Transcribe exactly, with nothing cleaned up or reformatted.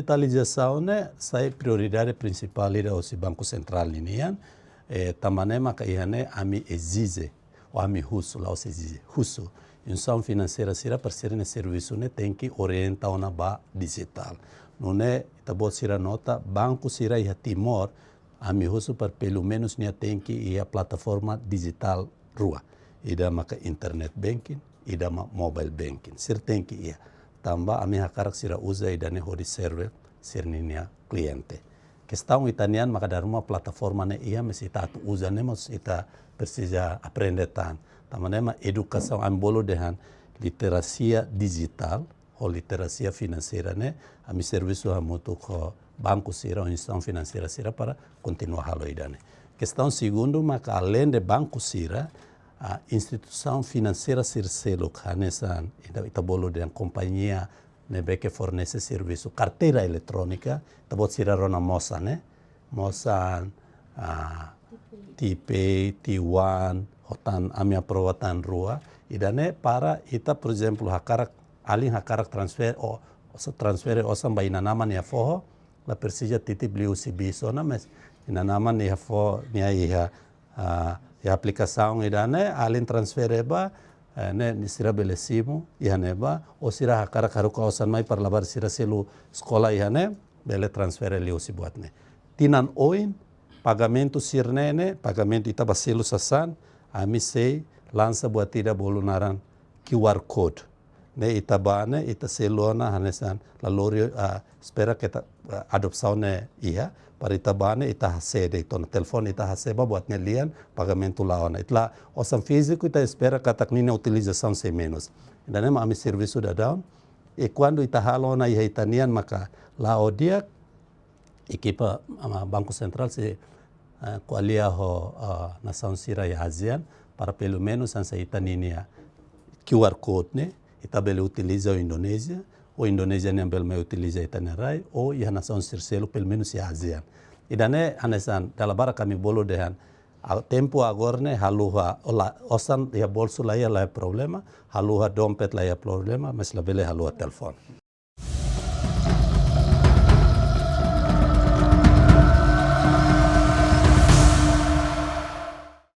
Dijitalizasaun ne'e sai prioridade prinsipál ida husi Banku Sentrál ninian, eh, tanba ne'e maka iha ne'e ami ezije, ou ami husu, la'ós ezije, husu. Instituisaun finanseira sira para sira-nia servisu ne'e tenke orienta ona ba dijitál. Nune'e ita-boot sira nota, banku sira iha Timor, ami husu para pelumenus nia tenke iha plataforma dijitál rua. Ida maka internet banking, ida mak mobile banking. Sira tenke iha. Tanba ami hakarak sira uza ida-ne'e hodi serve sira-ninia kliente. Kestaun ita-nian maka dala ruma plataforma ne'e iha, mas ita atu uza ne'e mós ita presiza aprende tan. Tanba ne'e mak edukasaun, ami bolu dehan literasia dijitál, ho literasia finanseira ne'e, ami servisu hamutuk ho banku sira, ho instituisaun finanseira sira para kontinua halo ida-ne'e. Kestaun segundu maka aleinde banku sira, ah, instituisaun finanseira sira seluk hanesan, ita, ita bolu dehan kompañia ne'ebé ke fornese servisu karteira eletrónika, ita-boot sira rona Mosan ne'e, Mosan, ah, T-Pay, T one, ho tan ami aprova tan rua, ida-ne'e para ita, por ezemplu, hakarak, alin hakarak transfer, ou, osan transfere osan ba inan-aman iha foho, la presiza titip liu husi bis ona, mas inan-aman iha foho, nia iha, ah, iha aplikasaun ida-ne'e, alin transfere ba, eh, ne'e, ne'e sira bele simu iha ne'ebá, ou sira hakarak haruka osan mai para labarik sira selu eskola iha ne'e, bele transfere liu husi buat ne'e. Tinan oin, pagamentu sira-ne'e ne'e, pagamentu ita bá selu sasán, ami sei lansa buat ida bolu naran Q R code. Ne'e ita bá ne'e, ita selu ona hanesan la lori, ah, espera katak, ah, adosaun ne'e iha, para ita bá ne'e, ita hase de'it ona telefone, ita hase ba buat ne'e lian, pagamentu la'o ona. Ita la osan fíziku, ita espera katak ninia utilizasaun sei menus. Ida-ne'e mak ami servisu daudaun. I kuandu ita halo ona iha ita-nian maka la'o di'ak, ekipa, ah, Banku Sentrál sei, ah, ko'alia ho, ah, nasaun sira iha ASEAN para pelumenus hanesan ita-ninia Q R code ne'e, ita bele utiliza ho Indonézia, ou Indonézia nian bele mai utiliza ita-nia rai, ou iha nasaun sira seluk pelumenus iha ASEAN. Ida-ne'e hanesan dala barak ami bolu dehan, ah, tempu agora ne'e haluha, ou la, osan iha bolsu la iha, la iha problema, haluha dompet la iha problema, mas labele haluha telefone.